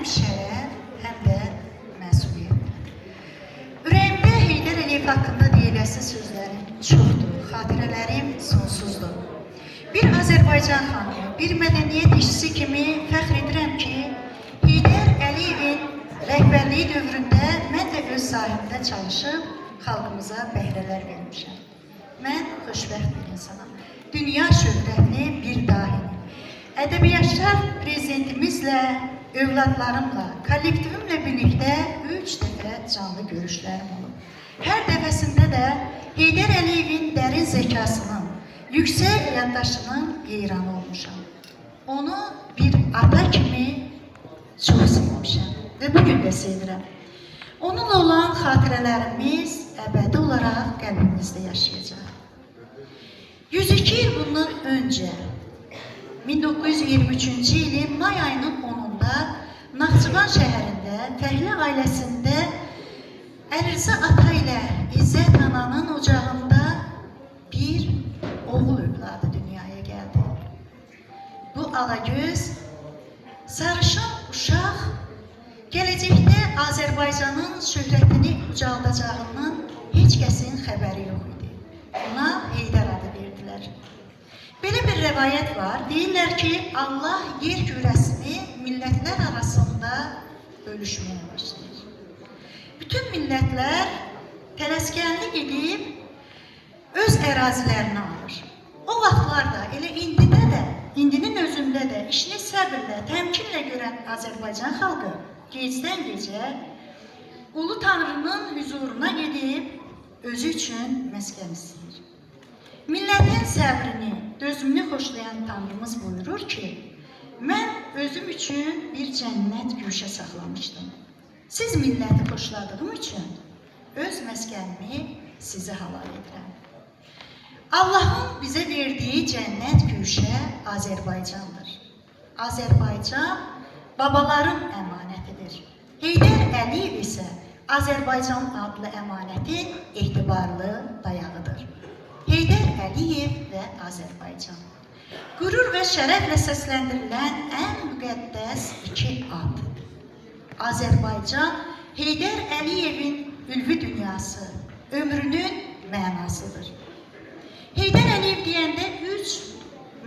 həm şərəf, həm də məsuliyyətdir. Ürəyimdə Heydər Əliyev haqqında deyiləsi sözlərim çoxdur, xatirələrim sonsuzdur. Bir Azərbaycan xanımı, bir mədəniyyət işçisi kimi fəxr edirəm ki, Heydər Əliyevin rəhbərliyi dövründə mən də öz sahəmdə çalışıb xalqımıza bəhrələr vermişəm. Mən xoşbəxt bir insanam. Dünya şöhrətli bir dahiyim. Ədəbiyyatçılar prezidentimizlə, övladlarımla, kollektivimlə birlikdə 3 dəfə canlı görüşlərim olub. Hər dəfəsində də Heydər Əliyevin dərin zəkasının, yüksək yaddaşının heyranı olmuşam. Onu bir ata kimi çox sevmişəm və bu gün də sevirəm. Onunla olan xatirələrimiz əbədi olaraq qəlbimizdə yaşayacaq. 102 il bundan öncə 1923-cü ilin may ayının 10-unda Naxçıvan şəhərində Fəhlə ailəsində Əlirza ata ilə İzzət ananın ocağında bir oğul övladı dünyaya gəldi. Bu alagöz, sarışın uşaq gələcəkdə Azərbaycanın şöhrətini ucaldacağından heç kəsin xəbəri yox idi. Ona Heydər adı verdilər. Belə bir rəvayət var. Deyirlər ki, Allah yer kürəsini millətlər arasında bölüşməyə başlayır. Bütün millətlər tələskənlik edib öz ərazilərini alır. O vaxtlarda elə indidə də, indinin özündə də işini səbirlə, təmkinlə görən Azərbaycan xalqı gecdən gecə Ulu Tanrının hüzuruna gedib özü üçün məskən istəyir. Millətin səbrini, dözümünü xoşlayan Tanrımız buyurur ki, mən özüm üçün bir cənnət güşə saxlamışdım. Siz milləti xoşladığım üçün öz məskənimi sizə halal edirəm. Allahın bizə verdiyi cənnət güşə Azərbaycandır. Azərbaycan babaların əmanətidir. Heydər Əliyev isə Azərbaycan adlı əmanətin etibarlı dayağıdır. Heydər Əliyev və Azərbaycan. Qürur və şərəflə səsləndirilən ən müqəddəs iki ad. Azərbaycan Heydər Əliyevin ülvi dünyası, ömrünün mənasıdır. Heydər Əliyev deyəndə üç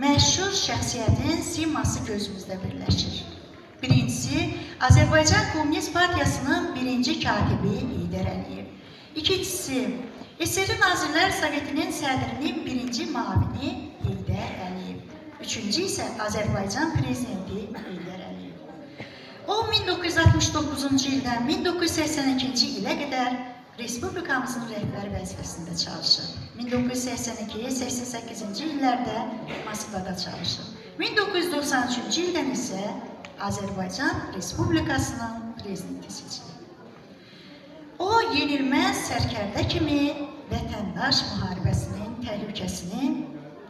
məşhur şəxsiyyətin siması gözümüzdə birləşir. Birincisi, Azərbaycan Komünist Partiyasının birinci katibi Heydər Əliyev. İkincisi, SSR Nazirlər Sovetinin sədrinin birinci müavini Heydər Əliyev. Üçüncü isə Azərbaycan prezidenti Heydər Əliyev. O 1969-cu ildən 1982-ci ilə qədər Respublikamızın rəhbəri vəzifəsində çalışır. 1982-88-ci illərdə Moskvada çalışır. 1993-cü ildən isə Azərbaycan Respublikasının prezidenti seçilir. O yenilməz sərkərdə kimi vətəndaş müharibəsinin təhlükəsini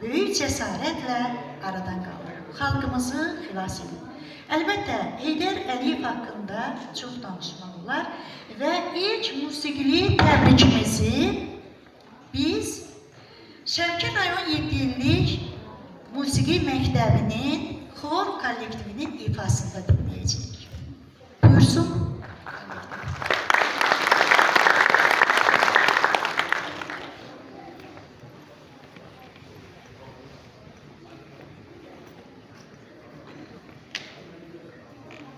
böyük cəsarətlə aradan qaldırıb, xalqımızı xilas edib. Əlbəttə, Heydər Əliyev haqqında çox danışmaq olar və ilk musiqili təbrikimizi biz Şəmkir rayon 7 illik musiqi məktəbinin xor kollektivinin ifasında